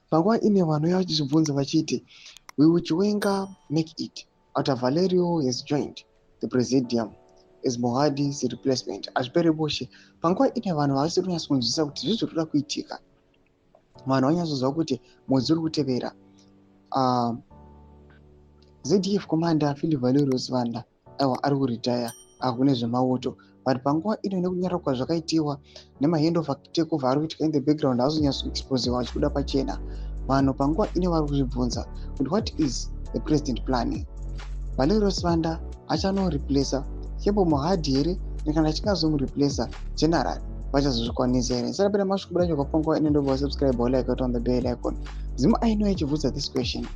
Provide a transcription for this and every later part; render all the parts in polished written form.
Panguva ine vanhu vachizvibvunza vachiti, "Will Chiwenga make it after Valerio has joined the presidium as Mohadi's replacement?" Hazviperi mushe. Panguva ine vanhu havasi kunyatsa kunzwisisa kuti zvii zviri kuda kuitika. Vanhu vanyatsoziva kuti mwedzi uri kutevera, ZDF commander Philip Valerio Sibanda, aiwa, ari kuretire akune zvemauto, but panguva ino, nekunyara kwazvakaitiwa nemahandover, takeover ari kuitika in the background, haazonyatsoexposiwa achibuda pachena. Vanhu panguva ino vari kuzvibvunza kuti what is the president planning? Valerio Sibanda achanoreplaca Kembo Mohadi here? Nekana achingazomureplaca, general vachazozvikwanisa here? Ndisarapera masviko buda nyoka panguva ino, ndobva subscribe, like, on the bell icon. Zimu aino ichibvunza this question.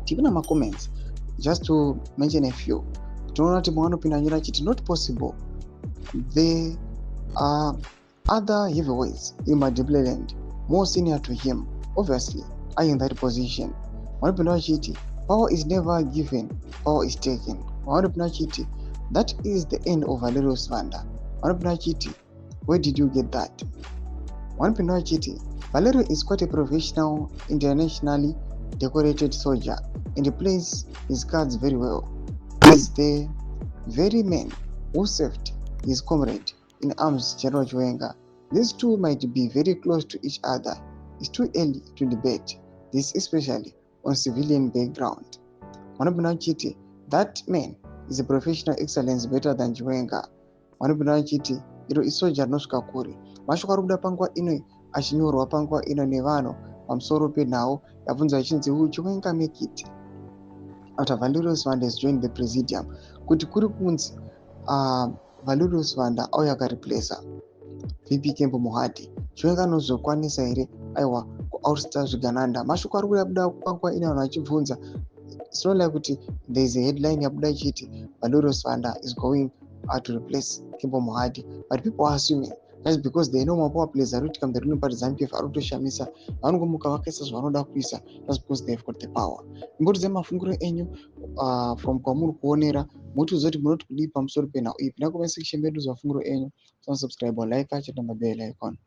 Tipina macomments, just to mention a few, tinoona kuti mumwe anopinda nyora achiti, "Not possible. There are other heavyweights in Matabeleland more senior to him, obviously are in that position." Vanopinda vachiti, "Power is never given, power is taken." Vanopinda vachiti, "That is the end of Valerio Sibanda." Vanopinda vachiti, "Where did you get that?" Vanopinda vachiti, "Valerio is quite a professional, internationally decorated soldier and plays his cards very well. Is the very man who saved his comrade in arms, General Chiwenga. These two might be very close to each other. It's too early to debate this, especially on civilian background." Vanopinda vachiti, "That man is a professional excellence, better than Chiwenga." Vanopinda vachiti, "Iro isoja rinosvika kure." Mashoko ari kubuda panguva ino, achinyorwa panguva ino nevanhu pamusoro penhau yabvunzwa achinzi, "Will Chiwenga make it after Valerio Sibanda has joined the presidium?" Kuti kuri kunzi Valerio Sibanda auya akareplaca VP Kembo Mohadi, Chiwenga anozokwanisa here, aiwa, kuousta zvigananda? Mashoko ari kubuda panguva ino, vanhu vachibvunza. It's not like kuti there is a headline yabuda ichiti Valerio Sibanda is going to replace Kembo Mohadi, but people are assuming that's because they know mapower players ari kuitika muruling party ZANU PF ari kutoshamisa. Vanongomuka vakaisa zvavanoda kuisa. That's because they have got the power. Imbotidzai mafungiro enyu from kwamuri kuonera, motiudza kuti munoti kudii pamusoro penhau iyi. Pinda comment section medu, mafungiro enyu. Subscribe, like, chete bell icon.